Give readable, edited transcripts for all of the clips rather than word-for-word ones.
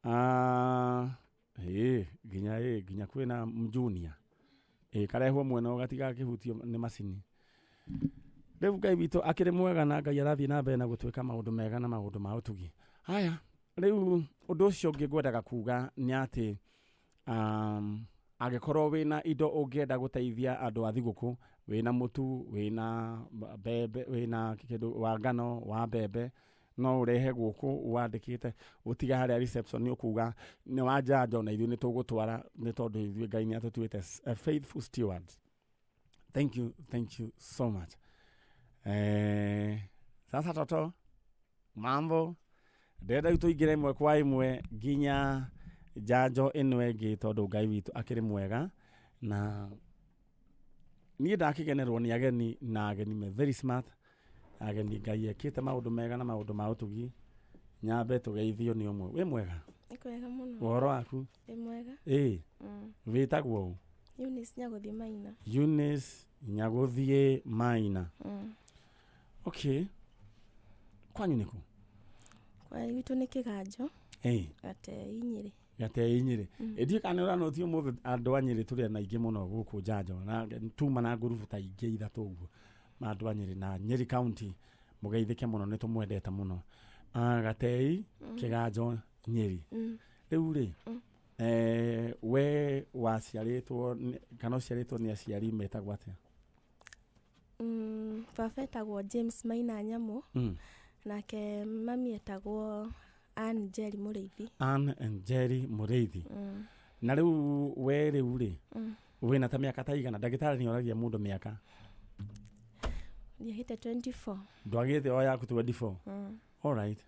Ah, ĩĩ nginya ĩĩ nginya kwĩna junior ĩĩ karehwo mwena ũgatiga kĩhutio nĩ macini. Rĩu Ngai witũ akĩrĩ mwega na Ngai arathiĩ na mbere na gũtwĩka maũndũ mega na maũndũ ma ũtugi. Haya, rĩu ũndũ ũcio ũngĩ ngwendaga kuga nĩ atĩ angĩkorwo wĩna indo ũngĩenda gũteithia andũ a thigũkũ, wĩna mũtu, wĩna mbembe, wĩna kĩndũ wa ngano wa mbembe, no ũrehe gũkũ wandĩkĩte ũtige harĩa reception, nĩ ũkuga nĩ wa njanjo na ithuĩ nĩ tũgũtwara, nĩ tondũ ithuĩ Ngai nĩ atũtuĩte a faithful stewards. Thank you, thank you so much. Sasa toto mambo ndĩrenda rĩu tũingĩre ĩmwe kwa ĩmwe nginya njanjo ĩno ĩngĩ, tondũ Ngai witũ akĩrĩ mwega na niĩ ndakĩgenerwo nĩ ageni, na ageni me very smart, ageni Ngai ekĩte maũndũ mega na maũndũ ma ũtugi. Nyambe tũgeithio nĩ ũmwe. Wĩ mwega? Nĩ kwega mũno. Ũhoro waku? Ndĩ mwega. Ĩĩ. Wĩtagwo ũ? Eunice Nyagũthiĩ Maina. Eunice Nyagũthiĩ Maina. Okay, kwanyu nĩkũ? Kwa gwitũ nĩ Kĩganjo. Ĩĩ. Gatei, Nyĩrĩ. Gatei, Nyĩrĩ. Ĩndiĩ kana nĩ ũranũti ũmũthĩ andũ a Nyĩrĩ tũrĩ na aingĩ mũno gũkũ njanjo na tuma na ngurubu ta ingĩ ithatũ ũguo ma andũ a Nyĩrĩ na Nyĩrĩ County, mũgeithĩke mũno, nĩ tũmwendete mũno. Ah, Gatei, Kĩganjo, Nyĩrĩ. Rĩu rĩ, we waciarĩtwo kana ũciarĩtwo nĩ aciari metagwo atĩa? Baba etagwo James Maina Nyamũ. Nake mami etagwo Ann Njeri Mũrĩithi. Ann Njeri Mũrĩithi. Na rĩu we rĩu rĩ, wĩna ta mĩaka ta igana? Ndagĩtarĩ nĩ oragia mũndũ mĩaka. Ndiahĩte 24. Ndwagĩte o yaku 24? Mm. Alright.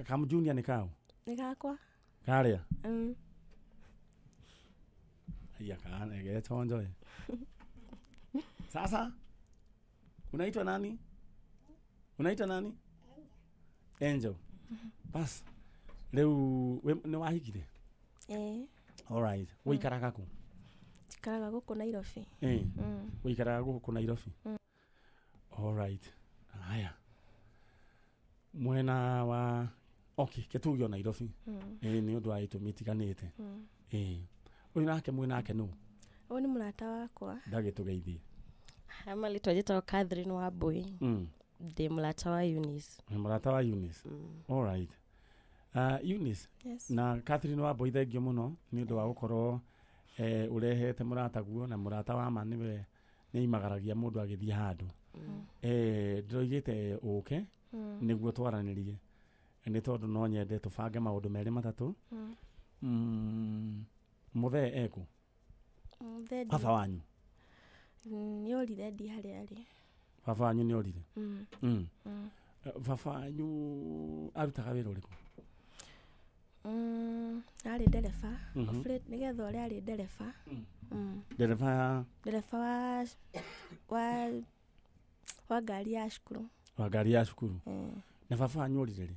Kamjunior nĩ kau? Nĩ gakwa. Karĩa? Mm. Aya, kana gechonjo. Sasa unaitwa nani? Unaitwa nani? Angel. Bas, rĩu nĩ wahikire? Ĩĩ. Alright, ũikaraga kũ? Njikaraga gũkũ Nairobi. Eh. Mm. Ũikaraga gũkũ Nairobi? Alright, haya, mwena wa, okay, ketuge o Nairobi. Ĩĩ, nĩ ũndũ wa itũmi itiganĩte. Ĩĩ, ũyũ nake mwĩ nake nũ? Ũyũ nĩ mũrata wakwa. Ndagĩtũgeithie. Marĩtwa njĩtagwo Catherine Wambui. Ndĩ mũrata wa Eunice. Nĩ mũrata wa Eunice. Alright, Eunice. Yes. Na Catherine Wambui, thengio mũno nĩ ũndũ wa gũkorwo ũrehete mũrataguo, na mũrata wa ma nĩwe nĩ imagaragia mũndũ agĩthiĩ handũ. Ndĩroigĩte ũke nĩguo twaranĩrie, nĩ tondũ no nyende tũbange maũndũ merĩ matatũ. Mũthee ekũ? Mũthee Baba wanyu? Nĩ orire, ndi harĩa arĩ. Baba wanyu nĩ orire? Mm. Baba wanyu arutaga wĩra ũrĩkũ? Arĩ ndereba. Of late, nĩgetha ũrĩa arĩ ndereba. Ndereba ya? Ndereba wa ngari ya cukuru. Wa ngari ya cukuru. Mm. Na baba wanyu orire rĩ?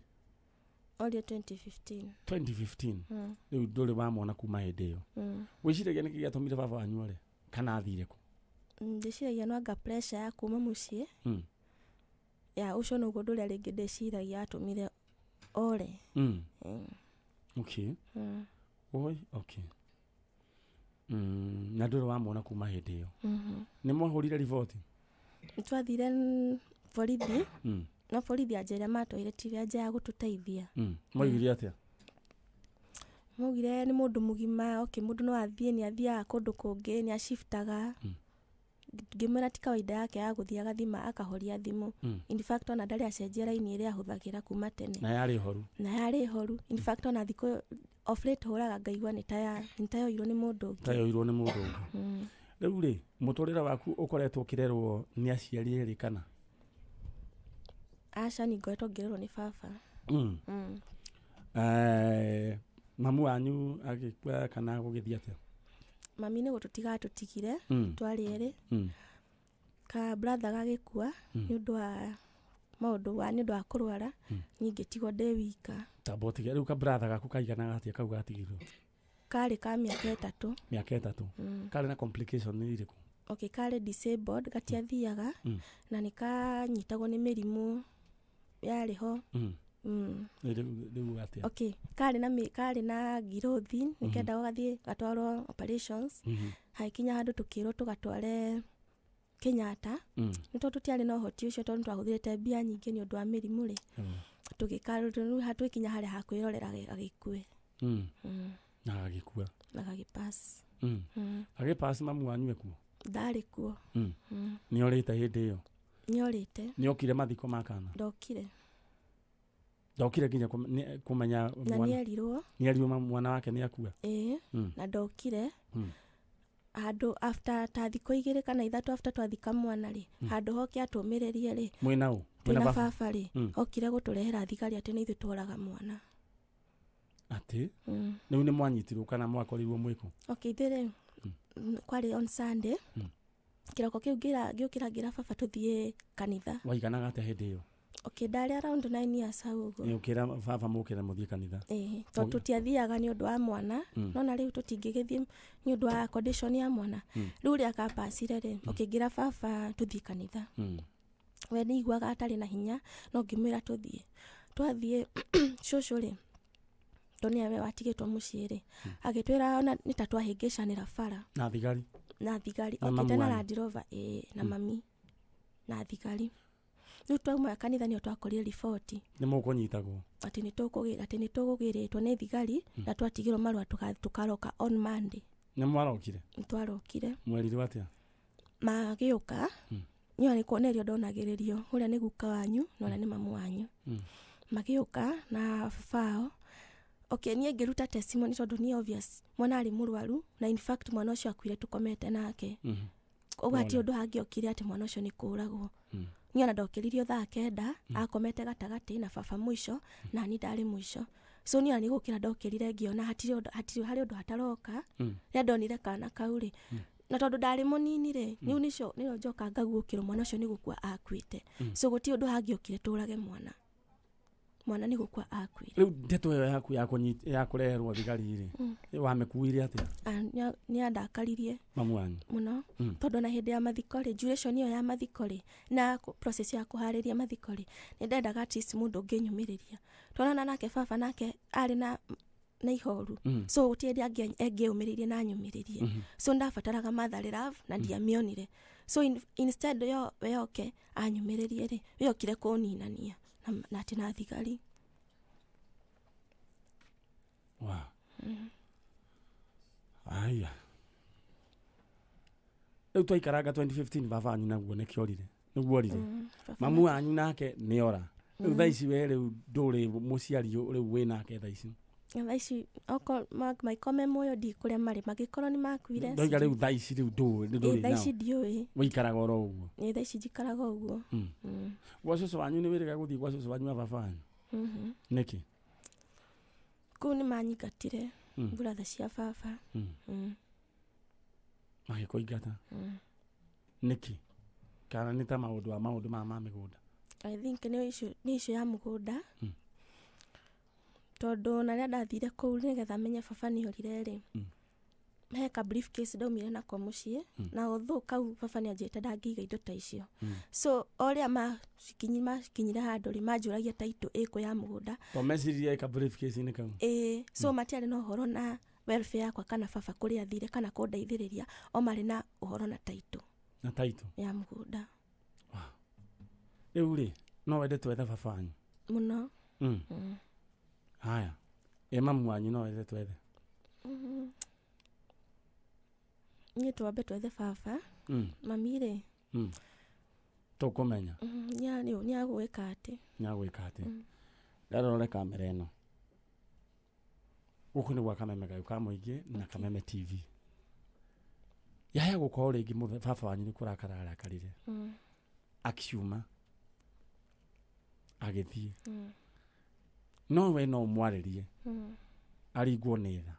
Orire 2015. 2015? Mm. Rĩu ndũrĩ wamona kuma hĩndĩ ĩyo? Mm. Wĩciragia nĩkĩ gĩatũmire baba wanyu ore kana athire kũ? Ndĩciragia no anga pressure ya kuma mũciĩ. Ya ũcio nĩguo ũndũ ũrĩa rĩngĩ ndĩciragia watũmire ore. Okay. Oi, okay. Na ndũrĩ wamona kuma hĩndĩ ĩyo? Nĩ mwahũrire riboti? Nĩtwathire borithi. No borithi anja ĩrĩa matwaire tiwe anja ya gũtũteithia. Moigire atĩa? Maugire nĩ mũndũ mũgima, okay, mũndũ no athiĩ, nĩ athiaga kũndũ kũngĩ, nĩ aciftaga. Ngĩmwĩra ti kawaida yake ya gũthiĩ agathima akahoria thimũ. In fact, ona ndarĩ acenjia raini ĩrĩa ahũthagĩra kuma tene. Na yarĩ horu? Na yarĩ horu. In fact, ona thikũ of late hũraga ngaigua nĩ ta yoirwo nĩ mũndũ ũngĩ. Tayoirwo nĩ mũndũ ũngĩ. Rĩu rĩ, mũtũrĩre waku ũkoretwo ũkĩrerwo nĩ aciari erĩ kana? Aca, ni ngoretwo ngĩrerwo nĩ baba. Mamu wanyu agĩkua kana gũgĩthiĩ atĩa? Mami nĩ gũtũtiga atũtigire. Twarĩ erĩ. Ka brother gagĩkua nĩ ũndũ wa maũndũ wa nĩ ũndũ wa kũrwara. Niĩ ngĩtigwo ndĩ wika. Tamba ũtige rĩu, ka brother gaku kaiganaga atĩa kau gatigirwo? Karĩ ka mĩaka 3. Mĩaka 3. Karĩ na complication irĩkũ? Okay, karĩ disabled, gatiathiaga. Na nĩ kanyitagwo nĩ mĩrimũ yarĩ ho. Rĩu atĩa? Okay, karĩ na ngirothi nĩkenda gathiĩ gatwarwo operations. Hagĩkinya handũ tũkĩrwo tũgatware Kenyatta. Nĩ tondũ tũtiarĩ na ũhoti ũcio, tondũ nĩtwahũthĩrĩte mbia nyingĩ nĩ ũndũ wa mĩrimũ rĩ, tũgĩka rĩu twĩkinya harĩa ha kwĩrorera agĩkue. Na agĩkua. Na gagĩpass. Agĩpass mamu wanyu ekuo? Ndarĩ kuo. Nĩorĩte hĩndĩ ĩyo? Nĩorĩte. Nĩokire mathiko ma kana? Ndokire. Ndokire nginya kũmenya na mwana. Nĩerirwo. Nĩerirwo mwana wake nĩakua? Ĩĩ. Na ndokire. Handũ after ta thikũ 2 kana 3 after twathika mwana rĩ, handũ hoke atũmĩrĩrie rĩ, Mwĩna ũ? twĩna baba? baba rĩ, okire gũtũrehera thigari atĩ nĩ ithuĩ tworaga mwana. Atĩ? Rĩu nĩ mwanyitirwo kana mwakorirwo mwĩkũ? Okay, ithuĩ rĩ, kwarĩ on Sunday. Kĩroko kĩu ngĩũkĩra ngĩra baba tũthiĩ kanitha. Waiganaga atĩa hĩndĩ ĩyo? Okay, ndarĩ around 9 years hau ũguo. Nĩ ũkĩra baba mũkĩre mũthiĩ kanitha? Ĩĩ, tondũ tũtiathiaga nĩ ũndũ wa mwana. No na rĩu tũtingĩgĩthiĩ nĩ ũndũ wa condition ya mwana. Rĩu rĩa kapacire rĩ, okay, ngĩra baba tũthiĩ kanitha. We nĩ aiguaga atarĩ na hinya, no ngĩmwĩra tũthiĩ. Twathiĩ cũcũ rĩ, tondũ nĩwe watigĩtwo mũciĩ rĩ, agĩtwĩra ona nĩ ta twahĩngĩcanĩra bara. Na thigari? Na thigari. Na Okĩte mamu na wanyu? Land Rover, ĩĩ, na mami. Na thigari. Rĩu twauma kanitha nĩo twakorire riboti. Nĩ mũkũnyitagwo? Atĩ nĩ tũkũgĩrĩtwo nĩ thigari, na twatigĩrwo marũa tũkaroka on Monday. Nĩ mwarokire? Nĩ twarokire. Mwerirwo atĩa? Magĩũka, niĩ nĩ kuonererio ndonagĩrĩrio, ũrĩa nĩ guka wanyu na ũrĩa nĩ mamu wanyu. Magĩũka na baba ao. Okay, niĩ ngĩruta testimony tondũ nĩ obvious mwana arĩ mũrwaru, na in fact mwana ũcio akuire tũkomete nake. Koguo hatirĩ ũndũ hangĩokire atĩ mwana ũcio nĩ kũragwo. Niĩ ona ndokĩririo thaa 9, akomete gatagatĩ na baba mũico, na niĩ ndarĩ mũico. So niĩ ona nĩ gũkĩra ndokĩrire ngĩona hatirĩ ũndũ, hatirĩ harĩ ũndũ hataroka. Rĩrĩa ndonire kana kau rĩ, na tondũ ndarĩ mũnini rĩ, rĩu nĩrĩo njoka ngaguũkĩrwo mwana ũcio nĩ gũkua akuĩte. So gũtirĩ ũndũ hangĩokire tũrage mwana. Mwana nĩ gũkua akuire. Rĩu ndeto ĩyo yaku ya kũreherwo thigari rĩ, wamĩkuire atĩa? Nĩ andakaririe Mamu wanyu? mũno. Tondũ ona hĩndĩ ya mathiko rĩ, duration ĩyo ya mathiko rĩ, na process ya kũharĩria mathiko rĩ, nĩ ndendaga at least mũndũ ũngĩnyũmĩrĩria. Tondũ nake baba nake arĩ na ihoru. So gũtirĩ hĩndĩ angĩũmĩrĩirie na anyũmĩrĩrie. So ndabataraga motherly love na ndiamĩonire. So instead yo we oke anyũmĩrĩrie rĩ, we okire kũninania na atĩ na thigari. Wow. Aya. Rĩu twaikaranga 2015 baba wanyu naguo nĩkĩorire. Nĩguo orire. Mamu wanyu nake nĩora. Rĩu thaa ici we rĩu ndũrĩ mũciari rĩu wĩ nake thaa ici. Thaa ici okorwo maikome muoyo ndi kũrĩa marĩ, mangĩkorwo nĩ makuire. Ndoiga rĩu thaa ici rĩu ndũrĩ Thaa ici nao. ndiũĩ. Wĩikaraga oro ũguo. Ĩĩ, thaa ici njikaraga ũguo. Gwa cũcũ wanyu nĩ wĩrĩga gũthiĩ gwa cũcũ wanyu wa baba wanyu? Nĩkĩ? Kũu nĩ manyingatire brother cia baba. Magĩkũingata? Nĩkĩ? Kana nĩ ta maũndũ wa maũndũ ma mĩgũnda? I think nĩ issue ya mũgũnda. Tondũ na rĩrĩa ndathire kũu nĩgetha menye baba nĩorire rĩ, he ka briefcase ndaumire nako mũciĩ, na although kau baba nĩanjĩrĩte ndangĩiga indo ta icio. So o rĩa makinyire handũ rĩ, manjũragia title ĩkũ ya mũgũnda. To meciririe ka briefcase-inĩ kau? Ĩĩ, so matiarĩ na ũhoro na welfare yakwa kana baba kũrĩa athire kana kũndeithĩrĩria, o marĩ na ũhoro na title. Na title? Ya mũgũnda. Wow. Rĩu rĩ, no wende twethe baba wanyu? Mũno. Haya. Ĩ mamu wanyu no wende twethe? Niĩ twambe twethe baba. Mami rĩ. Tũkũmenya. Nĩ agwĩka atĩ. Nĩ agwĩka atĩ. Ndarore kamera ĩno. Gũkũ nĩ gwa Kameme Gayũ ka Mũingĩ na Kameme TV. Yaya gũkorwo rĩngĩ baba wanyu nĩ kũrakara arakarire. Akiuma. Agĩthiĩ. No we no ũmwarĩrie. Aringwo nĩ tha.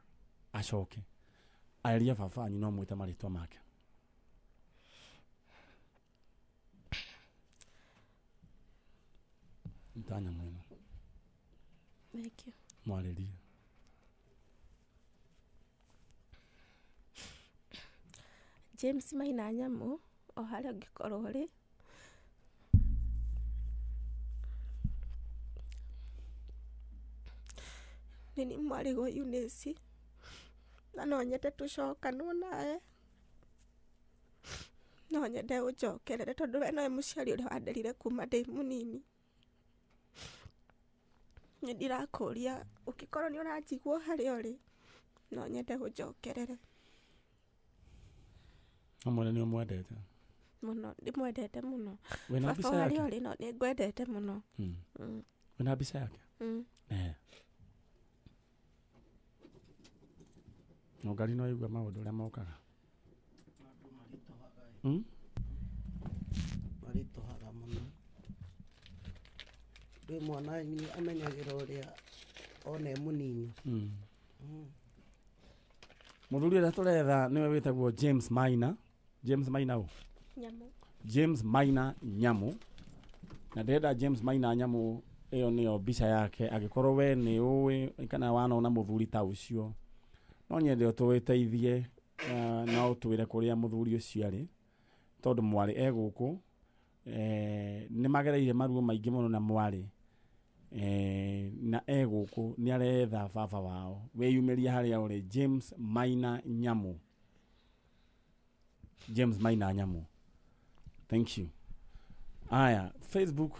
Acoke. Arĩria baba wanyu no mwĩte marĩtwa make. Ntanya mwena. Thank you. Mwarĩrie. James Maina Nyamu, o harĩa ũngĩkorwo ũrĩ. Nĩ niĩ mwarĩguo Eunice, na no nyende tũcokanwo nawe. No nyende ũnjokerere tondũ we nowe mũciari ũrĩa wanderire kuma ndĩ mũnini. Nĩ ndirakũria ũngĩkorwo nĩ ũranjigua harĩa ũrĩ, no nyende ũnjokerere. No mwene nĩ ũmwendete? Mũno, ndĩmwendete mũno. Wĩna Baba mbica harĩa yake? ũrĩ, no nĩ ngwendete mũno. Wĩna mbica yake? Mm. Eh. Nũngari no igua maũndũ ũrĩa mokaga. Maritũhaga mũno. Rĩu mwana amenyagĩra ũrĩa ona e mũnini. Mũthuri ũrĩa tũretha nĩwe wĩtagwo James Maina. James Maina ũ? Nyamũ. James Maina Nyamũ. Na ndĩrenda James Maina Nyamũ ĩyo nĩyo mbica yake. Angĩkorwo we nĩ ũĩ kana wanona mũthuri ta ũcio, no nyende ũtũteithie, na ũtwĩre kũrĩa mũthuri ũcio arĩ, tondũ mwarĩ e gũkũ. Nĩ magereire maruo maingĩ mũno na mwarĩ. Na e gũkũ nĩ aretha baba wao. Wĩyumĩrie harĩa ũrĩ, James Maina Nyamũ. James Maina Nyamũ. Thank you. Aya, Facebook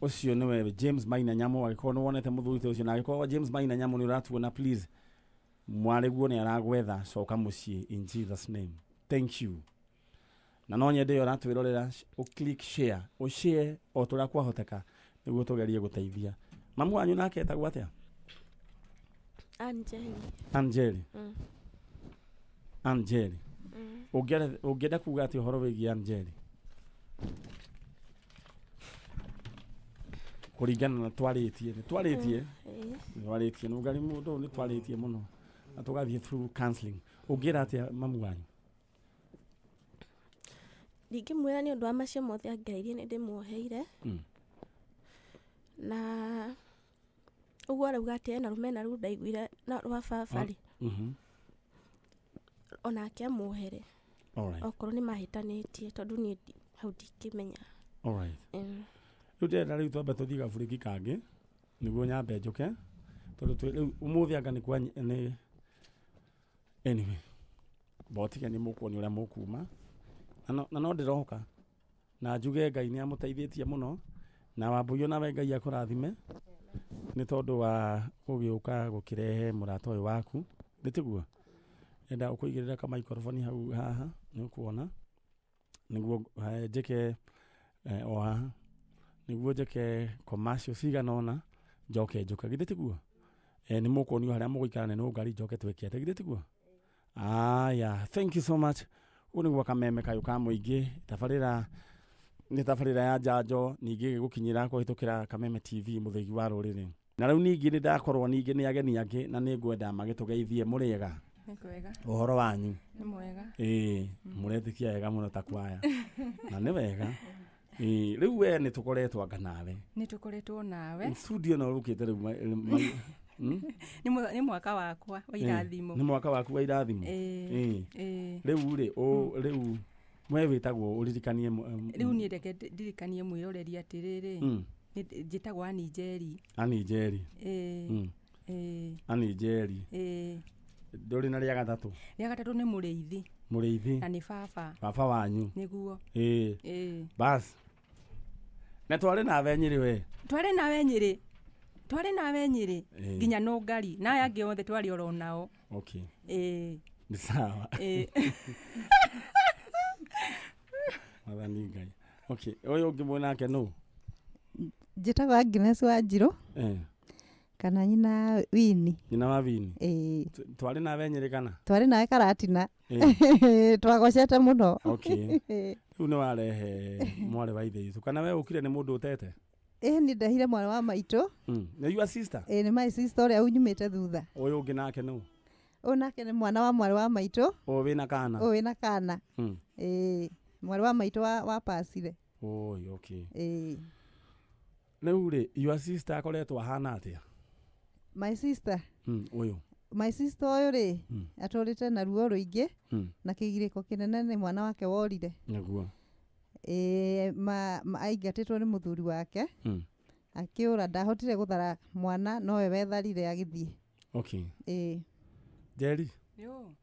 ũcio nĩwe James Maina Nyamũ. Angĩkorwo nĩ wonete mũthuri ta ũcio, na angĩkorwo James Maina Nyamũ nĩ ũratuona, please, mwarĩguo nĩ aragwetha, coka mũciĩ in Jesus name. Thank you. Na no nyende ĩyo ũratwĩrorera, ũ click share, ũ share o ta ũrĩa kwahoteka nĩguo tũgerie gũteithia. Mamu wanyu nake etagwo atĩa? Anjeli. Anjeli. Anjeli. Ũngĩenda kuga atĩa ũhoro wĩgiĩ Anjeli? Kũringana na twarĩtie, nĩ twarĩtie. Nĩ twarĩtie, nĩ ũngari mũndũ ũyũ nĩ twarĩtie mũno. Na tũgathiĩ through counseling. Ũngĩra atĩa mamu wanyu? Ndingĩmwĩra nĩ ũndũ wa macio mothe angereirie nĩ ndĩmuoheire. Na ũguo arauga atĩ ena rũmena rũu ndaiguire na rwa baba rĩ. Onake amuohere. Okorwo nĩ mahĩtanĩtie tondũ niĩ hau ndingĩmenya. Rĩu ndĩrenda rĩu twambe tũthiĩ gaburĩki kangĩ nĩguo nyambe njũke, tondũ rĩu ũmũthĩ anga nĩ kwa nĩ anyway, mbotige nĩ mũkuonio ũrĩa mũkuma. Na no ndĩroka na njuge Ngai nĩ amũteithĩtie mũno, na Wambũi onawe Ngai akũrathime nĩ tondũ wa gũgĩũka gũkĩrehe mũrata ũyũ waku, nĩ tiguo? Enda ũkũigĩrĩra ka microphone hau haha nĩ ũkuona, nĩguo njĩke o haha, nĩguo njĩke commercial cigana ũna, njoke njũke, githĩ tiguo? Nĩ mũkuonio harĩa mũgũikara na nĩ ngari njoke twĩke atĩa, githĩ tiguo? Aya, thank you so much. Ũguo nĩguo kameme kayũ ka mũingĩ, tabarĩra nĩ tabarĩra ya njanjo, ningĩ ĩgĩgũkinyĩra kũhĩtũkĩra Kameme TV, mũthĩgi wa rũrĩrĩ. Na rĩu ningĩ nĩ ndakorwo ningĩ nĩ ageni angĩ na nĩ ngwenda magĩtũgeithie. Mũrĩega? Nĩ kwega. Ũhoro wanyu? Nĩ mwega. Ĩĩ, mũretĩkia wega mũno ta kwaya. Na nĩ wega. Ĩĩ, rĩu we nĩ tũkoretwo anga nawe. Nĩ tũkoretwo nawe. Studio no ũrũkĩte rĩu Nĩ mwaka wakwa wa irathimo. Nĩ mwaka waku wa irathimo? Ĩĩ. Ĩĩ. Rĩu rĩ, rĩu we wĩtagwo ũririkanie Rĩu niĩ reke ndirikanie mwĩroreri atĩrĩrĩ. Nĩ njĩtagwo Annie Njeri. Annie Njeri. Ĩĩ. Ĩĩ. Annie Njeri. Ĩĩ. Ndũrĩ na rĩa gatatũ? Rĩa gatatũ nĩ Mũrĩithi. Mũrĩithi. Na nĩ baba. Baba wanyu. Nĩguo. Ĩĩ. Ĩĩ. Bas. Na twarĩ nawe Nyĩrĩ we? Twarĩ nawe Nyĩrĩ. Twarĩ nawe Nyĩrĩ. Ĩĩ. Nginya Nũngari. Na aya angĩ othe twarĩ oro nao. Okay. Ĩĩ. Nĩ sawa. Ĩĩ. Mwathani Ngai. Okay, ũyũ ũngĩ mwena wake nũ? Njĩtagwo Agnes Wanjirũ. Kana nyina Wini. Nyina wa Wini. Ĩĩ. Twarĩ nawe Nyĩrĩ kana? Twarĩ nawe Karatina. Ĩĩ. Twagocete mũno. Okay. Rĩu nĩ warehe mwarĩ wa ithe witũ. Kana we ũkire nĩ mũndũ ũtete? Ĩĩ, nĩ ndehire mwarĩ wa maitũ. Nĩ your sister? Ĩĩ, nĩ my sister ũrĩa unyumĩte thutha. Ũyũ ũngĩ nake nũ? Ũyũ nake nĩ mwana wa mwarĩ wa maitũ. Ũyũ wĩna kana? Ũyũ wĩna kana. Ĩĩ, mwarĩ wa maitũ wa pasire. Oi, okay. Ĩĩ. Rĩu rĩ, your sister akoretwo ahana atĩa? My sister. Ũyũ. My sister ũyũ rĩ, atũrĩte na ruo rũingĩ, na kĩgirĩko kĩnene nĩ mwana wake worire. Nĩguo. Ĩĩ, aingatĩtwo nĩ mũthuri wake. Akĩũra ndahotire gũthara mwana nowe wetharire agĩthiĩ. Okay. Ĩĩ. Njeri. Yo.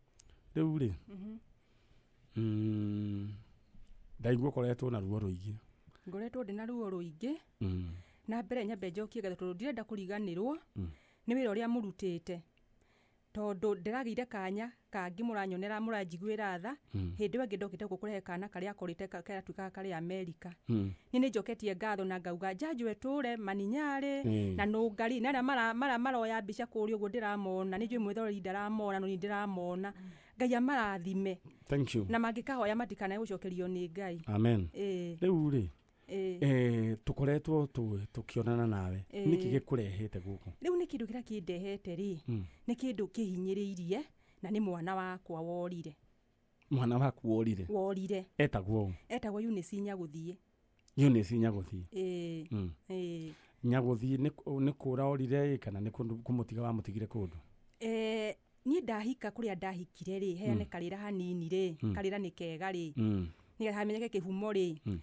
Rĩu rĩ. Ndaigua ũkoretwo na ruo rũingĩ. Ngoretwo ndĩ na ruo rũingĩ. Na mbere nyambe njokie ngatho tondũ ndirenda kũriganĩrwo nĩ wĩra ũrĩa mũrutĩte. Tondũ ndĩragĩire kanya kangĩ mũranyonera mũranjiguĩra tha hĩndĩ ĩyo ĩngĩ ndokĩte gũkũ kũrehe kana karĩa akorĩte karatuĩkaga karĩ Amerika. Niĩ nĩ njoketie ngatho na ngauga njanjo ĩtũre maninyarĩ na nũngari na arĩa maroya mbica kũrĩa ũguo ndĩramona nĩ njũĩ mwĩthoreri ndaramona no niĩ ndĩramona. Ngai amarathime. Thank you. Na mangĩkahoya matikanae gũcokerio nĩ Ngai. Amen. Rĩu rĩ tukoretwo tukionana nawe niki gĩkũrehete gũkũ? Rĩu nĩ kĩndũ kĩrĩa kĩndehete rĩ nĩ kĩndũ kĩhinyĩrĩirie na nĩ mwana wakwa worire. Mwana waku worire? Worire. Etagwo ũ? Etagwo Eunice Nyagũthiĩ. Eunice Nyagũthiĩ. Ĩĩ. Nyagũthiĩ nĩ kũra orire kana nĩ kũmũtiga wamũtigire kũndũ? Niĩ ndahika kũrĩa ndahikire rĩ heane karĩra hanini rĩ karĩra nĩ kega rĩ nĩgetha hamenyeke kĩhumo rĩ.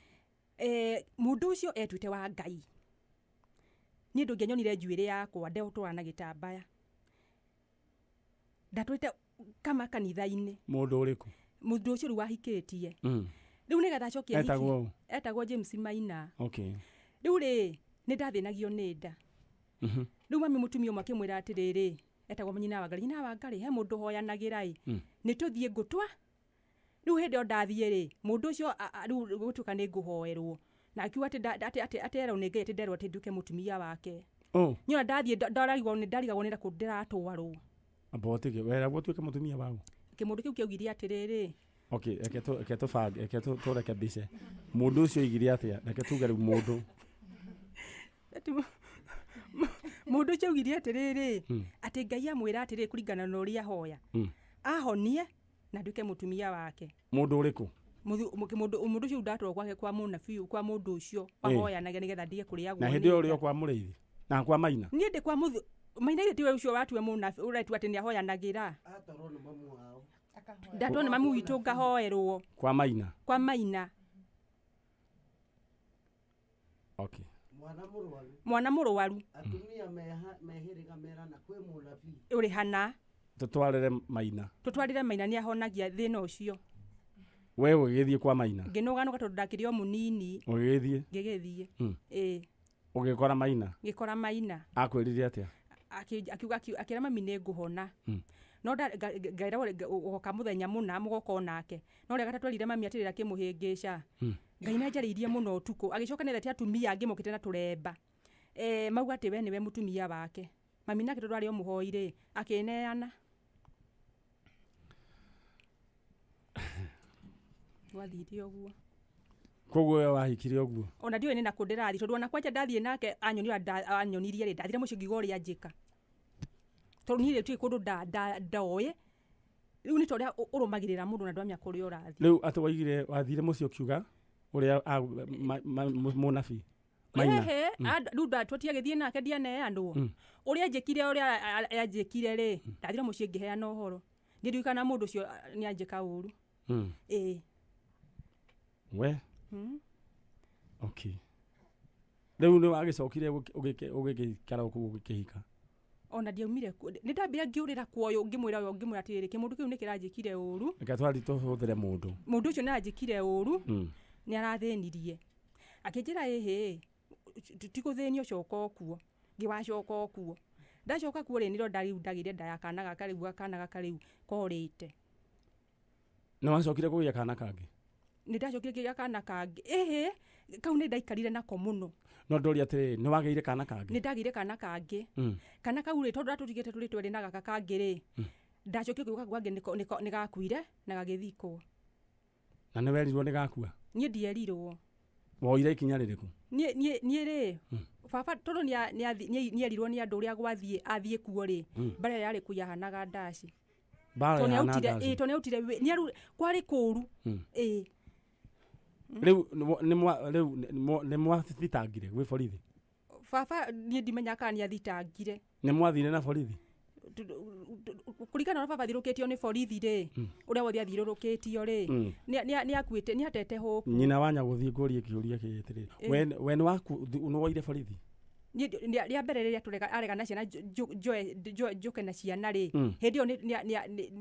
Mũndũ ũcio etuĩte wa Ngai. Niĩ ndũngĩanyonire njuĩrĩ yakwa ndegũtũra na gĩtambaya. Ndatũrĩte kama kanitha-inĩ. Mũndũ ũrĩkũ? Mũndũ ũcio rĩu wahikĩtie. Rĩu nĩgetha acokie ahiki. Etagwo ũ? Etagwo James Maina. Okay. Rĩu rĩ nĩ ndathĩnagio nĩ nda. Rĩu mami mũtumia ũmwe akĩmwĩra atĩrĩrĩ etagwo nyina wa Ngarĩ, nyina wa Ngarĩ he mũndũ hoyanagĩra ĩ nĩ tũthiĩ ngũtwa. Rĩu hĩndĩ ĩyo ndathiĩ rĩ mũndũ ũcio rĩu gũtuĩka nĩ ngũhoerwo na akiuga atĩ atĩ erwo nĩ Ngai atĩ nderwo atĩ nduĩke mũtumia wake. Nyona ndathiĩ ndarigwo nĩ ndarigagwo nĩ nakũ ndĩratwarwo. Amba ũtige weragwo ũtuĩke mũtumia waũ? Kĩmũndũ kĩu kĩaugire atĩrĩrĩ. Okay, reke tũbange, reke tũrekebishe. Mũndũ ũcio oigire atĩa? Reke tuge rĩu mũndũ. Mũndũ ũcio augire atĩrĩrĩ atĩ Ngai amwĩra atĩrĩrĩ kũringana na ũrĩa ahoya. Ahonie na nduĩke mũtumia wake. Mũndũ ũrĩkũ? Mũndũ ũcio ndatwarwo gwake kwa mũnabii kwa mũndũ ũcio wahoyanagia nĩgetha ndige kũrĩagwo. Na hĩndĩ ĩyo ũrĩ o kwa mũrĩithi na kwa Maina? Niĩ ndĩ kwa Maina githĩ tiwe ũcio watue mũnabii ũretua atĩ nĩahoyanagĩra. Atwarwo nĩ mamu wao. Ndatwarwo nĩ mamu witũ ngahoerwo. Kwa Maina? Kwa Maina. Okay. Mwana mũrwaru. Mwana mũrwaru. Atumia mehĩrĩga merana kwĩ mũnabii. Ũrĩ hana. Tũtwarĩre Maina. Tũtwarĩre Maina nĩahonagia thĩna ũcio. We ũgĩgĩthiĩ kwa Maina? Ngĩnũganũga tondũ ndakĩrĩ o mũnini. Ũgĩgĩthiĩ? Ngĩgĩthiĩ. Ĩĩ. Ũgĩkora Maina? Ngĩkora Maina. Akwĩrire atĩa? Akiuga akĩra mami nĩ ngũhona. No ngaĩragwo ũgoka mũthenya mũna mũgoka onake. No rĩa gatatũ erire mami atĩrĩrĩ akĩmũhĩngĩca. Ngai nĩanjarĩirie mũno ũtukũ. Agĩcoka nĩethete atumia angĩ mokĩte na tũremba. Mauga atĩ we nĩwe mũtumia wake. Mami nake tondũ arĩ o mũhoi rĩ akĩneana. Gwathire ũguo. Koguo we wahikire ũguo? Ona ndiũĩ nĩ nakũ ndĩrathiĩ tondũ ona kwanja ndathiĩ nake anyonirie rĩ ndathire mũciĩ ngiuga ũrĩa anjĩka. Tondũ niĩ rĩ kũndũ ndoĩ. Rĩu nĩ ta ũrĩa ũrũmagĩrĩra mũndũ na ndwamenya kũrĩa ũrathiĩ. Rĩu atĩ waigire wathire mũciĩ ũkiuga ũrĩa mũnabii Maina. Rĩu tũtiagĩthiĩ nake ndianeanwo. Ũrĩa anjĩkire ũrĩa anjĩkire rĩ ndathire mũciĩ ngĩheana ũhoro. Niĩ ndirikana mũndũ ũcio nĩanjĩka ũru. Ĩĩ. We? Okay. Rĩu nĩ wagĩcokire ũgĩgĩikara kũu ũgĩkĩhika? Ona ndiaumire nĩ ndambire ngĩũrĩra kwa ũyũ ngĩmwĩra ũyũ ngĩmwĩra atĩrĩrĩ kĩmũndũ kĩu nĩ kĩranjĩkire ũru. Reke twari tũhũthĩre mũndũ. Mũndũ ũcio nĩaranjĩkire ũru nĩarathĩnirie. Akĩnjĩra ĩhĩ ti gũthĩnio coka okuo. Ngĩwacoka okuo. Ndacoka kuo rĩ nĩrĩo rĩu ndagĩire nda ya kana gaka rĩu kana gaka rĩu korĩte. Nĩ wacokire kũgĩa kana kangĩ? Nĩ ndacokire ngĩgĩa kana kangĩ. Ĩhĩ kau nĩ ndaikarire nako mũno. No ndoria atĩrĩrĩ nĩ wagĩire kana kangĩ? Nĩ ndagĩire kana kangĩ. Kana kau rĩ tondũ ndatũtigĩte tũrĩ twerĩ na gaka kangĩ rĩ ndacokire kũigua kau kangĩ nĩ gakuire na gagĩthikwo. Na nĩ werirwo nĩ gakua? Niĩ ndierirwo. Woire ikinya rĩrĩkũ? Niĩ rĩ baba tondũ nĩerirwo nĩ andũ ũrĩa gwathiĩ athiĩ kuo rĩ mbara yarĩ kuo yahanaga ndaci. Mbara yahanaga ndaci. Tondũ nĩarutire kwarĩ kũũru. Ĩĩ. Rĩu nĩ mwathitangire gwĩ borithi? Baba niĩ ndimenya kana nĩathitangire. Nĩ mwathire na borithi? Kũringana na ũrĩa baba athiũrũrũkĩtio nĩ borithi rĩ ũrĩa wothe athiũrũrũkĩtio rĩ nĩakuĩte nĩatete hope. Nyina wa Nyagũthiĩ ngũrie kĩũria kĩrĩ atĩrĩrĩ we nĩ woire borithi? Rĩa mbere rĩrĩa tũrega arega na ciana njoke na ciana rĩ hĩndĩ ĩyo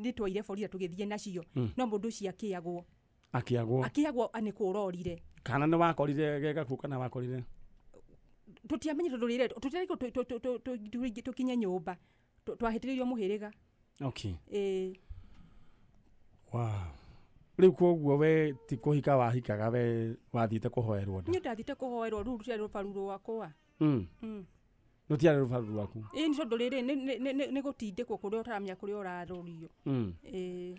nĩ twaire borira tũgĩthiĩ nacio no mũndũ ũcio akĩagwo akĩagwo nĩ kũrorire kana nĩ wakorire gegaku kana wakorire tũtiamenyire tondũ rĩrĩ tũtiarĩ tũkinye nyũmba twahĩtĩrĩirio mũhĩrĩga. Okay. Wow. Rĩu koguo we ti kũhika wahikaga we wathiĩte kũhoerwo nda? Niĩ ndathiĩte kũhoerwo rũu rũtiarĩ rũbaru rwakwa. Rũtiarĩ rũbaru rwaku? Ĩĩ nĩ tondũ rĩrĩ nĩ gũtindĩkwo kũrĩa ũtaramenya kũrĩa ũrarorio. Ĩĩ.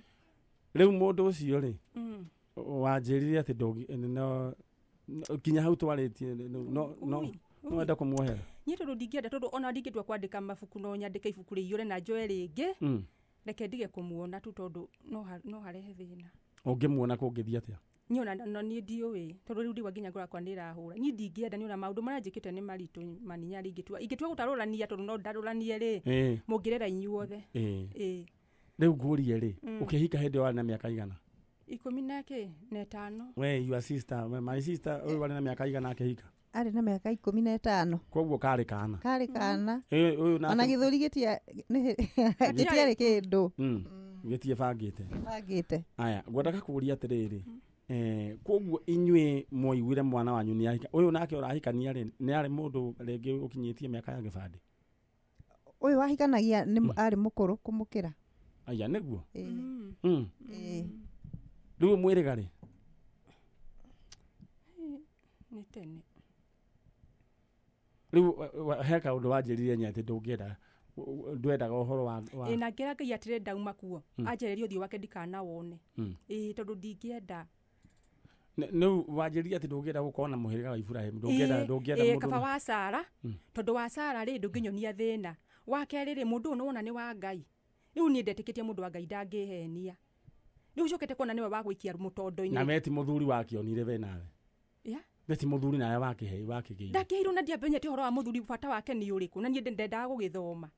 Rĩu mũndũ ũcio rĩ wanjĩrire atĩ no kinya hau twarĩtie no no wenda kũmuohera? Niĩ tondũ ndingĩenda tondũ ona ndingĩtua kwandĩka mabuku no nyandĩke ibuku rĩiyũre na njoe rĩngĩ reke ndige kũmuona tu tondũ no harehe thĩna. Ũngĩmuona kũngĩthiĩ atĩa? Niĩ ona no niĩ ndiũĩ tondũ rĩu ndigua nginya ngoro yakwa nĩ ĩrahũra. Niĩ ndingĩenda nĩ ona maũndũ marĩa njĩkĩte nĩ maritũ maninya ingĩtua ingĩtua gũtarũrania tondũ no ndarũranie rĩ mũngĩrera inyuothe. Ĩĩ. Rĩu ngũrie rĩ ũkĩhika hĩndĩ ĩyo warĩ na mĩaka igana? 15. We your sister, my sister ũyũ warĩ na mĩaka igana akĩhika? Arĩ na mĩaka 15. Koguo karĩ kana? Karĩ kana. Ona gĩthũri gĩtiarĩ kĩndũ. Gĩtiĩbangĩte. Bangĩte. Aya, ngwendaga kũũria atĩrĩrĩ koguo inyuĩ mwaiguire mwana wanyu nĩ ahika ũyũ nake ũrahikania rĩ nĩ arĩ mũndũ rĩngĩ ũkinyĩtie mĩaka ya gĩbandĩ? Ũyũ wahikanagia nĩ arĩ mũkũrũ kũmũkĩra. Aya nĩguo? Rĩu mwĩrĩga rĩ? Nĩ tene. Rĩu he kaũndũ wanjĩrire nya atĩ ndũngĩenda ndwendaga ũhoro wa Ĩĩ na ngĩra Ngai atĩrĩ ndauma kuo anjererie ũthiũ wake ndikanawone. Ĩĩ tondũ ndingĩenda. Rĩu wanjĩrire atĩ ndũngĩenda gũkorwo na mũhĩrĩga wa Ibrahim ndũngĩenda mũndũ kaba wa Sara tondũ wa Sara rĩ ndũngĩnyonia thĩna wa kerĩ rĩ mũndũ ũyũ nĩwona nĩ wa Ngai. Rĩu niĩ ndetĩkĩtie mũndũ wa Ngai ndangĩhenia. Rĩu ũcokete kuona nĩwe wa gũikia mũtondo-inĩ. Na we ti mũthuri wakĩonire we nawe? Yeah. We ti mũthuri nawe wakĩgĩire? Ndakĩheirwo na ndiamenyete ũhoro wa mũthuri bata wake nĩ ũrĩkũ na niĩ ndendaga gũgĩthoma.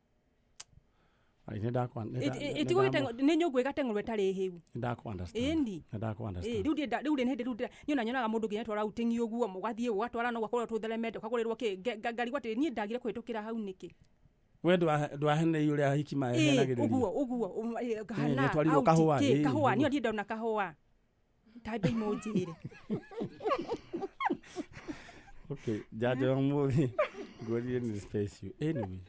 Nĩ nyũngũ ĩgateng'erwo ĩtarĩ hĩu. Nĩ ndakũ-understand. Rĩu rĩu hĩndĩ rĩu niĩ ona nyonaga mũndũ nginya twara outing ũguo mũgathiĩ ũgatwara no ũgakorwo tũtheremete ũkagũrĩrwo kĩ ngarigwo atĩrĩ niĩ ndagire kũhĩtũkĩra hau nĩkĩ? We ndwaheneire ũrĩa ahiki maheanagĩrĩrio? Ũguo ũguo kana kahũa kahũa niĩ ndiĩ ndona kahũa tambei mũnjĩre. Okay, njanjo ya ũmũthĩ ngwĩrire nĩ special. Anyway.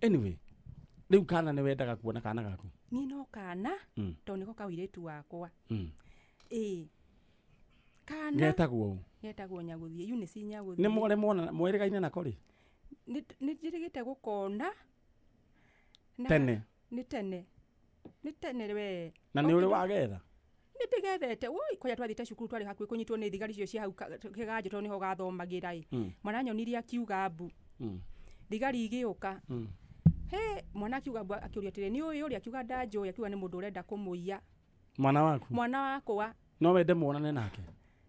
Anyway, rĩu kana nĩ wendaga kuona kana gaku? Niĩ no kana tondũ nĩko kaũirĩtu wakwa. Ĩĩ. Kana getagwo ũ? Getagwo Nyagũthiĩ, Eunice Nyagũthiĩ. Nĩ mwore mwona mwĩrĩgaine nako rĩ? Nĩ njĩrĩgĩte gũkona. Tene? Nĩ tene. Nĩ tene we. Na nĩ ũrĩ wagetha? Nĩ ndĩgethete. Woi kwanja twathiĩte cukuru twarĩ hakuhĩ kũnyitwo nĩ thigari icio cia hau kĩganjo tondũ nĩho gathomagĩra ĩ. Mwana nyonirie akiuga mbu. Thigari igĩũka. He mwana akiuga mbu akĩũria atĩrĩ nĩ ũĩ ũrĩa akiuga ndanjũĩ akiuga nĩ mũndũ ũrenda kũmũiya. Mwana waku? Mwana wakwa. No wende muonane nake?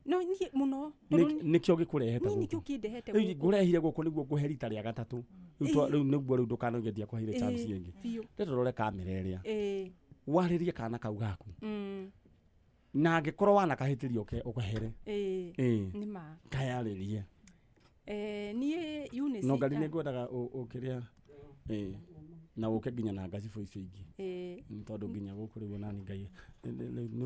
No niĩ mũno. Nĩkĩo gĩkũrehete gũkũ? Niĩ nĩkĩo kĩndehete gũkũ. Rĩu ngũrehire gũkũ nĩguo ngũhe rita rĩa gatatũ. Rĩu nĩguo rĩu ndũkanoige ndiakũheire chance ĩngĩ. Rĩu tũrore kamera ĩrĩa. Warĩrie kana kau gaku. Na angĩkorwo wanakahĩtĩria ũkahere. Ĩĩ. Nĩ ma. Kayarĩrie. Niĩ Eunice. No ngari nĩ ngwendaga ũkĩrĩa na ũke nginya na ngacibũ icio ingĩ. Nĩ tondũ nginya gũkũ rĩu ona Ngai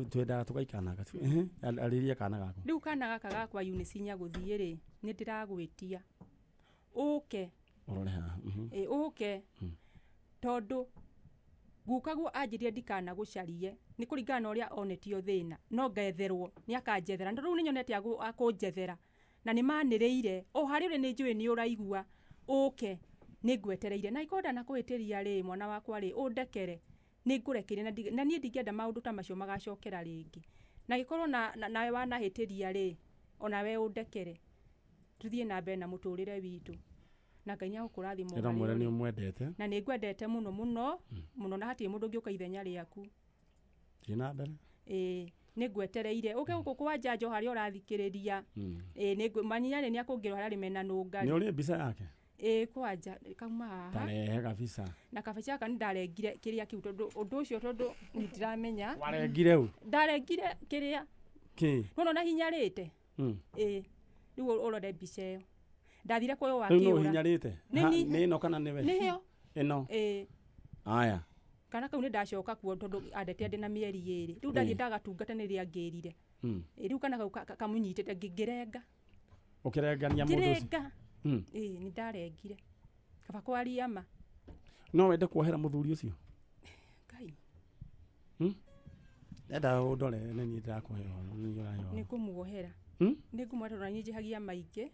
twendaga tũgaikara na ngacibũ. Arĩria kana gaku. Rĩu kana gaka gakwa Eunice Nyagũthiĩ rĩ nĩ ndĩragwĩtia ũke. Ũrore haha. Ũke tondũ gukaguo anjĩrire ndikanagũcarie nĩ kũringana na ũrĩa onetio thĩna no ngetherwo nĩ akanjethera na rĩu nĩ nyonete akũnjethera na nĩ manĩrĩire o harĩ ũrĩ nĩ njũĩ nĩ ũraigua ũke nĩ ngwetereire na ikorwo ndanakũhĩtĩria rĩ mwana wakwa rĩ ũndekere nĩ ngũrekeire na niĩ ndingĩenda maũndũ ta macio magacokera rĩngĩ na gĩkorwo nawe wanahĩtĩria rĩ onawe ũndekere tũthiĩ na mbere na mũtũrĩre witũ na Ngai nĩagũkũrathima. Ĩra mwĩre nĩ ũmwendete. Na nĩ ngwendete mũno mũno mũno na hatirĩ mũndũ ũngĩũka ithenya rĩaku. Thiĩ na mbere. Ĩĩ nĩ ngwetereire ũke gũkũ kwa njanjo harĩa ũrathikĩrĩria. Ĩĩ nĩ manyinya nĩ akũngĩrwo harĩa arĩ mena nũngari. Nĩ ũrĩ mbica yake? Ĩĩ kwanja kauma haha. Tarehe kabica. Na kabica gaka nĩ ndarengire kĩrĩa kĩu tondũ ũndũ ũcio tondũ nĩ ndiramenya. Warengire ũ? Ndarengire kĩrĩa. Kĩ? Nĩwona hinyarĩte. Ĩĩ, rĩu ũrore mbica ĩyo. Ndathire kuoywo Rĩu nũ wakĩũra. ũhinyarĩte? Nĩ niĩ. Nĩ ĩno kana nĩwe? Nĩyo. Ĩno. Ĩĩ. Aya. Kana kau nĩ ndacoka kuo tondũ andete ndĩ na mĩeri 2. Rĩu ndathiĩ ndagatungata nĩrĩa angĩrire. Rĩu kana kau kamũnyitĩte ngĩrenga. Ũkĩrengania mũndũ ũcio? Ngĩrenga. Ĩĩ, nĩ ndarengire. Kaba kwaria ma. No wende kuohera mũthuri ũcio? Ngai. Enda ũndore nĩ niĩ ndĩrakũhe ũhoro, nĩ niĩ ũrahe ũhoro. Nĩ ngũmuohera. Nĩ ngũmuohera tondũ nĩ njĩhagia maingĩ.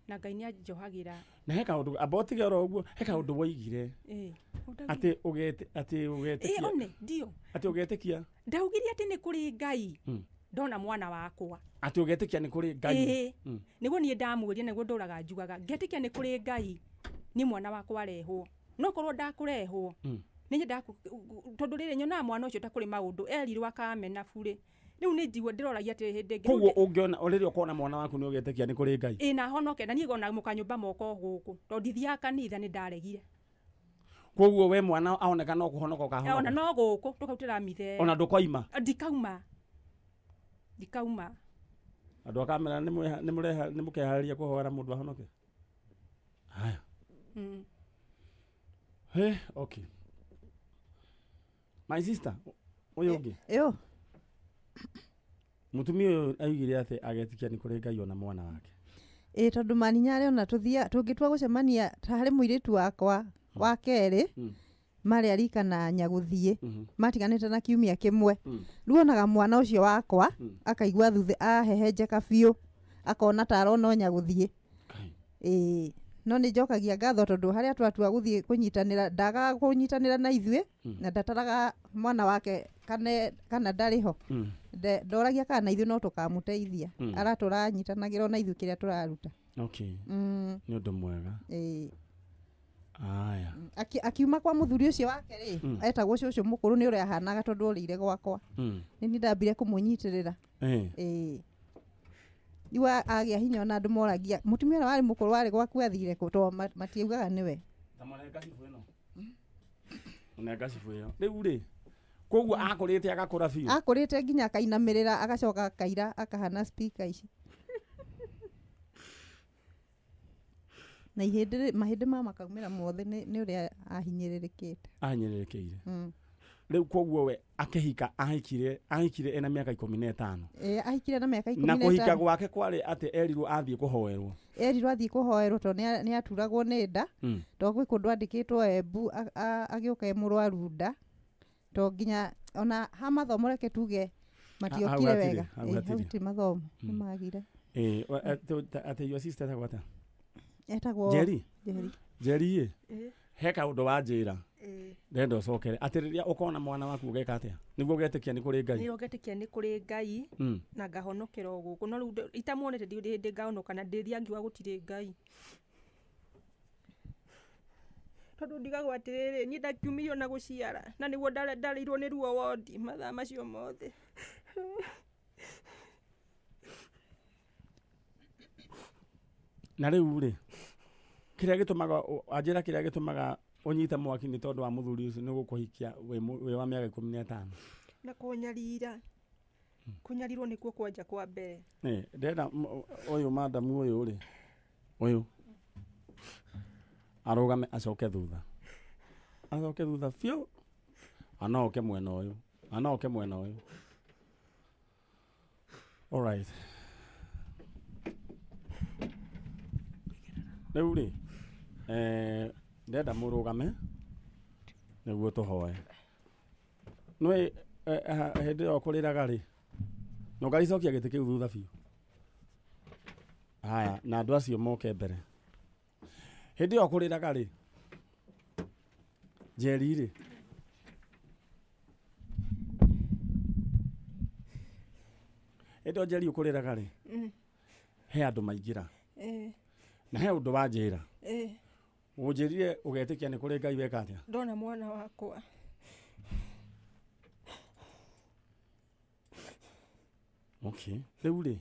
Na Ngai nĩ anjohagĩra. Na he kaũndũ, amba ũtige oro ũguo, he kaũndũ woigire. Ĩĩ. Atĩ ũgete, atĩ ũgetĩkia. Ĩĩ, one, ndio. Atĩ ũgetĩkia. Ndaugire atĩ nĩ kũrĩ Ngai. Ndona mwana wakwa. Atĩ ũgetĩkia nĩ kũrĩ Ngai. Ĩĩ. Nĩguo niĩ ndamwĩrire, nĩguo ndũraga njugaga. Ngetĩkia nĩ kũrĩ Ngai. Niĩ mwana wakwa arehwo. No korwo ndakũrehwo. Nĩ nyendaga tondũ rĩrĩ nyonaga mwana ũcio ta kũrĩ maũndũ, erirwo akamena burĩ. Rĩu nĩ njigua ndĩroragia atĩrĩ hĩndĩ ĩngĩ. Koguo ũngĩona, rĩrĩa ũkona mwana waku nĩ ũgetĩkia nĩ kũrĩ Ngai. Ĩĩ, na honoke, na niĩ ngona mũkanyũmba moko gũkũ. Tondũ ndithiaga kanitha nĩ ndaregire. Koguo we mwana aoneka no kũhonoka ũkahonoka. Ona no gũkũ, tũkarutĩra mithe. Ona ndũkoima? Ndikauma. Ndikauma. Andũ a kamera nĩ mũkeharĩria kũhoera mũndũ ahonoke? Haya. He, okay. My sister, ũyũ ũngĩ. Ĩyo. Mũtumia ũyũ augire atĩ agetĩkia nĩ kũrĩ Ngai ona mwana wake. Ĩĩ, tondũ maninyarĩ ona tũthia, tũngĩtua gũcemania ta harĩ mũirĩtu wakwa wa kerĩ, marĩ arika na nyagũthiĩ, matiganĩte na kiumia kĩmwe. Rĩu onaga mwana ũcio wakwa, akaigua thutha ahehenjeka biũ, akona ta arona o nyagũthiĩ. Ĩĩ, no nĩ njokagia ngatho tondũ harĩa twatua gũthiĩ kũnyitanĩra, ndagaga kũnyitanĩra na ithuĩ, na ndataraga mwana wake kana ndarĩ ho. Ndoragia kana ithuĩ no tũkamũteithia. Aratũranyitanagĩra ona ithuĩ kĩrĩa tũraruta. Okay. Nĩ ũndũ mwega. Ĩĩ. Aya. Akiuma kwa mũthuri ũcio wake rĩ, etagwo cũcũ mũkũrũ nĩ ũrĩa ahanaga tondũ orĩire gwakwa. Nĩ niĩ ndambire kũmũnyitĩrĩra. Ĩĩ. Rĩu agĩa hinya ona andũ moragia, mũtumia ũrĩa warĩ mũkũrũ warĩ gwaku athire kũ, tondũ matiaugaga nĩwe. Ta mũnenga cibũ ĩno. Mũnenga cibũ ĩyo. Rĩu rĩ, koguo akũrĩte agakũra biũ. Akũrĩte nginya akainamĩrĩra, agacoka akaira, akahana speaker ici. Na ihĩndĩ rĩ, mahĩndĩ ma makaumĩra mothe nĩ ũrĩa ahinyĩrĩrĩkĩte. Ahinyĩrĩrĩkĩire. Rĩu koguo we akĩhika, ahikire ena mĩaka 15. Ĩĩ, ahikire na mĩaka ikũmi Na na kũhika ĩtano. gwake kwarĩ atĩ erirwo athiĩ kũhoerwo. Erirwo athiĩ kũhoerwo tondũ nĩ aturagwo nĩ nda. Tondũ gwĩ kũndũ andĩkĩtwo Embu, agĩũka e mũrwaru nda. Tondũ nginya ona ha mathomo reke tuge matiokire wega. Hau Ĩĩ, hau hatirĩ. ti mathomo, nĩ magire. Ĩĩ, atĩ your sister etagwo atĩa? Etagwo Njeri? Njeri. Njeri ĩ? Ĩĩ. He kaũndũ wanjĩra. Ĩĩ. Ndĩrenda ũcokere. Atĩ rĩrĩa ũkona mwana waku ũgeka atĩa? Nĩguo ũgetĩkia nĩ kũrĩ Ngai? Nĩguo ngetĩkia nĩ kũrĩ Ngai, na ngahonokera o gũkũ. No rĩu itamuonete ndirĩ hĩndĩ ngahonoka na ndĩrĩa ngiuga gũtirĩ Ngai. Tondũ ndigagwo atĩrĩrĩ, niĩ ndakiumirio na gũciara, na nĩguo ndarĩirwo nĩ ruo wondi mathaa macio mothe. Na rĩu rĩ, kĩrĩa gĩtũmaga anjĩra kĩrĩa gĩtũmaga ũnyite mwaki nĩ tondũ wa mũthuri ũcio nĩ gũkũhikia wĩ wa mĩaka 15. Na kũnyarira. Kũnyarirwo nĩkuo kwanja kwa mbere. Ĩ, ndĩrenda ũyũ madamu ũyũ rĩ, ũyũ arũgame acoke thutha. Acoke thutha biũ. Anoke mwena ũyũ. Anoke mwena ũyũ. All right. Rĩu rĩ, ndĩrenda mũrũgame nĩguo tũhoe. Nĩũĩ, hĩndĩ ĩyo kũrĩraga rĩ, na ũgagĩcokia gĩtĩ kĩu thutha biũ. Haya, na andũ acio moke mbere. Hĩndĩ ĩyo kũrĩraga rĩ, Njeri rĩ, hĩndĩ ĩyo Njeri ũkũrĩraga rĩ, he andũ maingĩra. Na he ũndũ wanjĩra. Ũnjĩrire ũgetĩkia nĩ kũrĩ Ngai weka atĩa? Ndona mwana wakwa. Okay. Rĩu rĩ,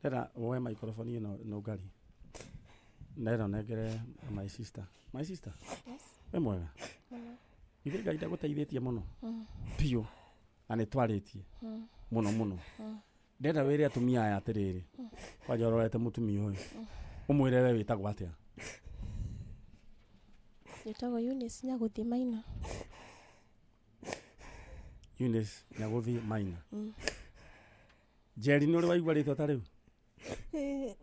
ndĩrenda woe microphone ĩno nũngari. Ndĩrenda ũnengere my sister. My sister? Yes. Wĩ mwega? Mũno. Ithe Ngai ndagũteithĩtie mũno? Biũ. Na nĩ twarĩtie. Mũno mũno. Ndenda wĩre atumia aya atĩrĩrĩ. Kwanja ũrorete mũtumia ũyũ. Ũmwĩre we wĩtagwo atĩa? Njĩtagwo Eunice Nyaguthii Maina. Eunice Nyaguthii Maina. Njeri nĩ ũrĩ waigua rĩtwa ta rĩu? Eh?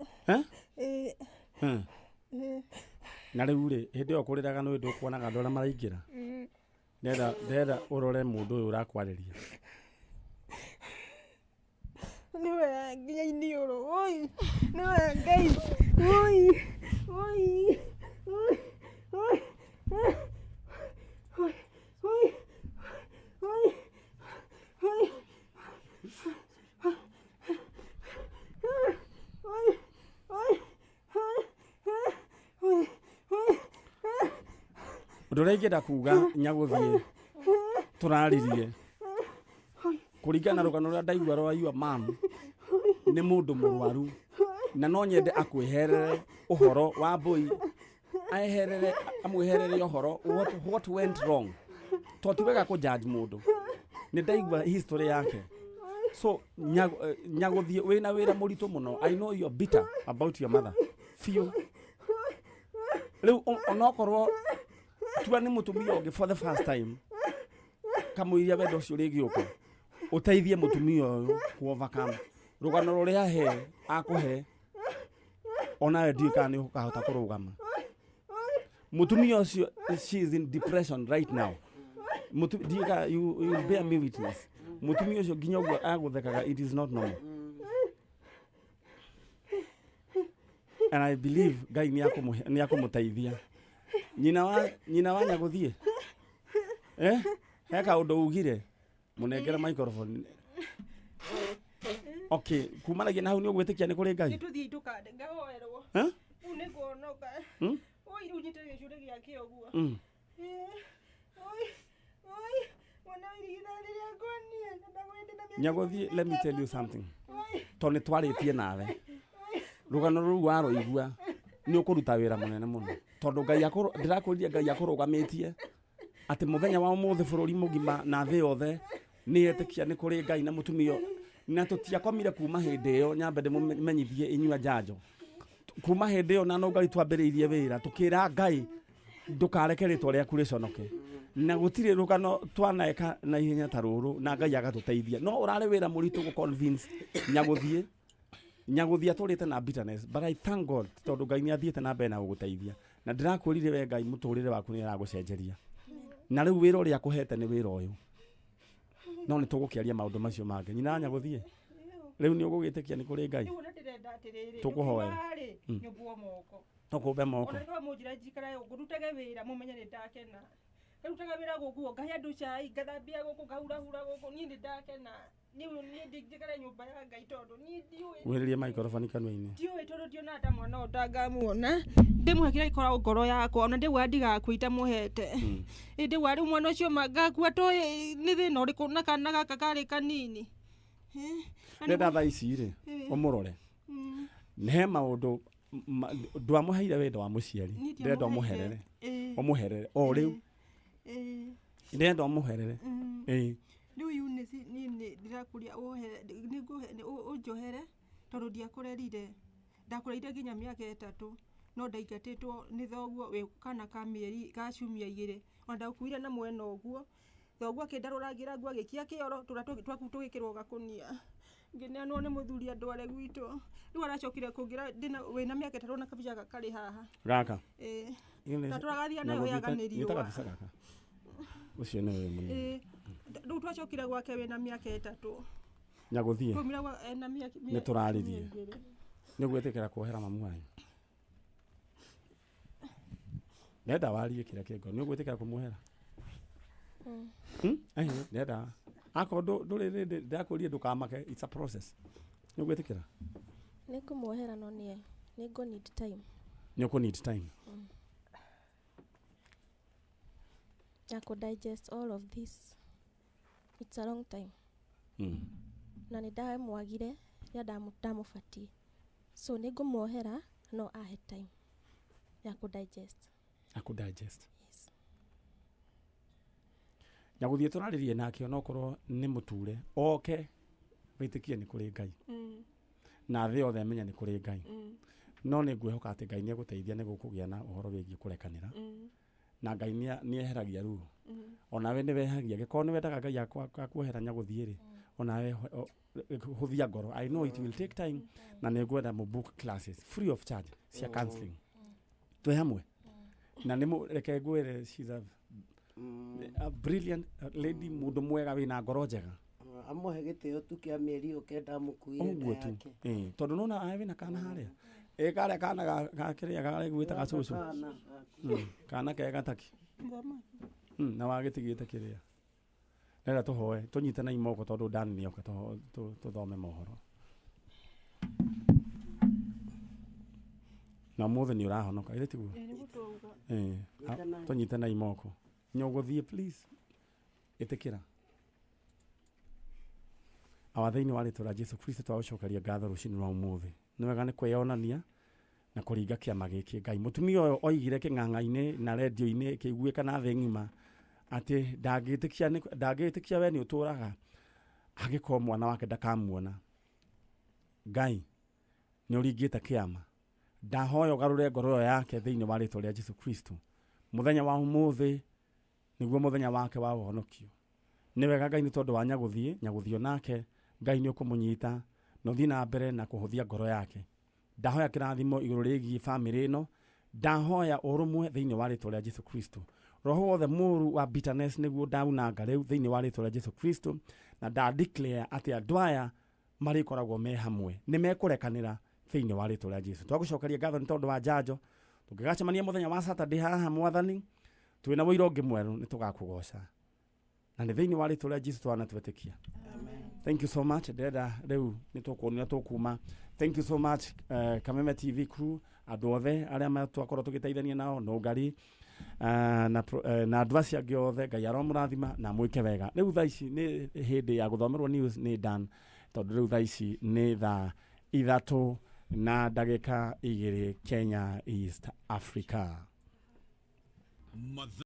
Na rĩu rĩ, hĩndĩ ĩyo kũrĩraga nĩ ndũkuonaga andũ arĩa maraingĩra. Ndenda ũrore mũndũ ũyũ ũrakwarĩria. Nĩwe nginya iniũrũ. Oi, nĩwe Ngai. Oi, oi, oi, oi, oi, oi, oi, oi, oi, oi, oi, oi. Ũndũ ũrĩa ingĩenda kuga Nyaguthii tũraririe kũringana na rũgano rũrĩa ndaigua rwa your mom nĩ mũndũ mũrwaru na no nyende akwĩherere ũhoro wa Mbũi, aeherere amwĩherere ũhoro what went wrong, to ti wega kũ judge mũndũ. Nĩ ndaigua history yake. So Nyaguthii wĩna wĩra mũritũ mũno. I know you're bitter about your mother biũ. Rĩu onokorwo tua nĩ mũtumia ũngĩ for the first time, kamũiria wendo ũcio rĩngĩ ũke ũteithie mũtumia ũyũ ku overcome rũgano rũrĩa he akũhe, onawe ndiũĩ kana nĩ ũkahota kũrũgama. Mũtumia ũcio, she is in depression right now. Ndiũĩ kana you bear me witness. Mũtumia ũcio nginya ũguo agũthekaga, it is not normal. And I believe Ngai nĩ akũmũteithia. Nyina wa Nyaguthii, he kaũndũ ugire, mũnengere microphone. Okay, kumanagia na hau nĩ ũgwĩtĩkia nĩ kũrĩ Ngai? Nĩtũthiĩ ngahoerwo. Rĩu nĩ nguonoka. Oi, rĩu nyitĩte gĩcũrĩ gĩake ũguo. Oi, oi, mwana wa irigithathi rĩakwa niĩ, ndakwendete na mĩaka Nyaguthii, let me tell you something. Tondũ nĩ twarĩtie nawe. Rũgano rũu warũigua nĩ ũkũruta wĩra mũnene mũno. Tondũ Ngai ndĩrakũria Ngai akũrũgamĩtie atĩ mũthenya wa ũmũthĩ bũrũri mũgima na thĩ yothe nĩ etĩkia nĩ kũrĩ Ngai na mũtumia. Na tũtiakomire kuma hĩndĩ ĩyo, nyambe ndĩmũmenyithie inyuĩ njanjo. Kuma hĩndĩ ĩyo na no Ngai twambĩrĩirie wĩra, tũkĩra Ngai ndũkareke rĩtwa rĩaku rĩconoke. Na gũtirĩ rũgano twaneka na ihenya ta rũrũ na Ngai agatũteithia. No ũrarĩ wĩra mũritũ gũ convince Nyaguthii. Nyaguthii atũrĩte na bitterness, but I thank God tondũ Ngai nĩ athiĩte na mbere na gũgũteithia. Na ndĩrakwĩrire we Ngai mũtũrĩre waku nĩ aragũcenjeria. Na rĩu wĩra ũrĩa akũhete nĩ wĩra ũyũ. No nĩ tũgũkĩaria maũndũ macio mangĩ. Nyina wa Nyaguthii, rĩu nĩ ũgũgĩtĩkia nĩ kũrĩ Ngai? Rĩu ona ndĩrenda atĩrĩrĩ, Tũkũhoera. Nyũmbwo moko. Tũkũmbe moko. Ona nĩkorwo mũnjĩra njikare gũkũ, ndutage wĩra mũmenye nĩ ndakena. Ngarutaga wĩra gũkũ, ngahe andũ cai, ngathambia gũkũ, ngahurahura gũkũ, niĩ nĩ ndakena. Niĩ ndingĩikara nyũmba ya Ngai tondũ niĩ ndiũĩ. Kuhĩrĩria microphone kanua-inĩ. Ndiũĩ tondũ ndionaga ta mwana ũyũ ndangamuona. Ndĩmũhe kĩrĩa gĩkoragwo ngoro yakwa, ona ndĩugaga ndigakue itamũhete. Ndĩugaga rĩu mwana ũcio ngakua tũĩ nĩ thĩna ũrĩkũ na kana gaka karĩ kanini. Ndenda thaa ici rĩ, ũmũrore. He maũndũ ndwamũheire wendo wa mũciari. Ndĩrenda ũmũherere. Ũmũherere o rĩu. Ndĩrenda ũmũherere. Rĩu Eunice niĩ nĩ ndĩrakũria ũnjohere tondũ ndiakũrerire. Ndakũreire nginya mĩaka 3 no ndaingatĩtwo nĩ thoguo wĩ kana ka mĩeri ka ciumia 2. Ona ndakuire na mwena ũguo. Thoguo akĩndarũrangĩra nguo agĩikia kĩoro tũrĩa twaku tũgĩkĩrwo gakũnia. Ngĩneanwo nĩ mũthuri andware gwitũ. Rĩu aracokire kũngĩra wĩna mĩaka 3 na kabica gaka karĩ haha. Gaka? Na tũragathiĩ nayo yaga nĩ riũa. Nyita kabica gaka. Ũcio nĩ wĩ mũnene. Rĩu twacokire gwake wĩna mĩaka 3. Nyaguthii. Twaumire na mĩaka Nĩ tũraririe. Nĩ ũgwĩtĩkĩra kuohera mamu wanyu? Ndenda warie kĩrĩa kĩ ngoro. Nĩ ũgwĩtĩkĩra kũmuohera? Ndenda. Akorwo ndũrĩ rĩndĩ ndakũrie ndũkamake, it's a process. Nĩ ũgwĩtĩkĩra? Nĩ ngũmuohera no nĩ ngũ need time. Nĩ ũkũ need time. Ya kũ digest all of this. It's a long time. Na nĩ ndamwagire rĩrĩa ndamũbatiĩ. So nĩ ngũmuohera no ahe time ya kũ digest. Ya kũ digest. Yes. Nyaguthii tũrarĩrie nake onokorwo nĩ mũture oke Wĩtĩkie nĩ kũrĩ Ngai. Na thĩ yothe menya nĩ kũrĩ Ngai. No nĩ ngwĩhoka atĩ Ngai nĩ egũteithia nĩ gũkũgĩa na ũhoro wĩgiĩ kũrekanĩra. Na Ngai nĩ eheragia ruo. Onawe nĩ wehagia gĩkorwo nĩ wendaga Ngai akuohera nyagũthiĩ rĩ, onawe hũthia ngoro. I know it will take time na nĩ ngwenda mũ book classes free of charge cia counseling. Twĩ hamwe. Na nĩ reke ngwĩre she's a brilliant lady, mũndũ mwega wĩna ngoro njega. Amũhe gĩtĩo tu kĩa mĩeri ĩyo kenda amũkuire nda yake. Tondũ nona ae wĩna kana harĩa. Karĩa kana ga kĩrĩa garegwĩta gacũcũ. Kana kega taki. Na wagĩtigĩte kĩrĩa. Rera tũhoe tũnyitane moko tondũ ndani nĩoka tũthome mohoro. Na ũmũthĩ nĩ ũrahonoka githĩ tiguo? Tũnyitane moko. Nyũgũthiĩ please. Ĩtĩkĩra. Awa thĩinĩ wa rĩtwa rĩa Jesu Kristo twagũcokeria ngatho rũcinĩ rwa ũmũthĩ. Nĩ wega nĩ kwĩyonania na kũringa kĩama gĩkĩ Ngai. Mũtumia ũyũ oigire kĩng'ang'a-inĩ na rendio-inĩ kĩiguĩka na thĩ ng'ima atĩ ndangĩtĩkia we nĩ ũtũraga angĩkorwo mwana wake ndakamuona. Ngai nĩ ũringĩte kĩama. Ndahoya ũgarũre ngoro ĩyo yake thĩinĩ wa rĩtwa rĩa Jesu Kristo. Mũthenya wa ũmũthĩ nĩguo mũthenya wake wa ũhonokio. Nĩ wega Ngai nĩ tondũ wa nyagũthiĩ nake Ngai nĩ ũkũmũnyita na ũthiĩ na mbere na kũhũthia ngoro yake. Ndahoya kĩrathimo igũrũ rĩgiĩ bamĩrĩ ĩno. Ndahoya ũrũmwe thĩinĩ wa rĩtwa rĩa Jesu Kristo. Roho wothe mũru wa bitterness nĩguo ndaunanga rĩu thĩinĩ wa rĩtwa rĩa Jesu Kristo, na nda declare atĩ andũ aya marĩkoragwo me hamwe nĩ mekũrekanĩra thĩinĩ wa rĩtwa rĩa Jesu. Twagũcokeria ngatho nĩ tondũ wa njanjo. Tũngĩgacemania mũthenya wa Saturday haha Mwathani twĩna ũira ũngĩ mwerũ nĩ tũgakũgoca. Na nĩ thĩinĩ wa rĩtwa rĩa Jesu twana twetĩkia. Thank you so much. Ndĩrenda rĩu nĩ tũkuonania tũkuma. Thank you so much Kameme TV crew, andũ othe arĩa twakorwo tũgĩteithania nao Nũngari na andũ acio angĩ othe. Ngai aromũrathima na mwĩke wega. Rĩu thaa ici nĩ hĩndĩ ya gũthomerwo news nĩ Dan, tondũ rĩu thaa ici nĩ thaa 3:02 Kenya, East Africa.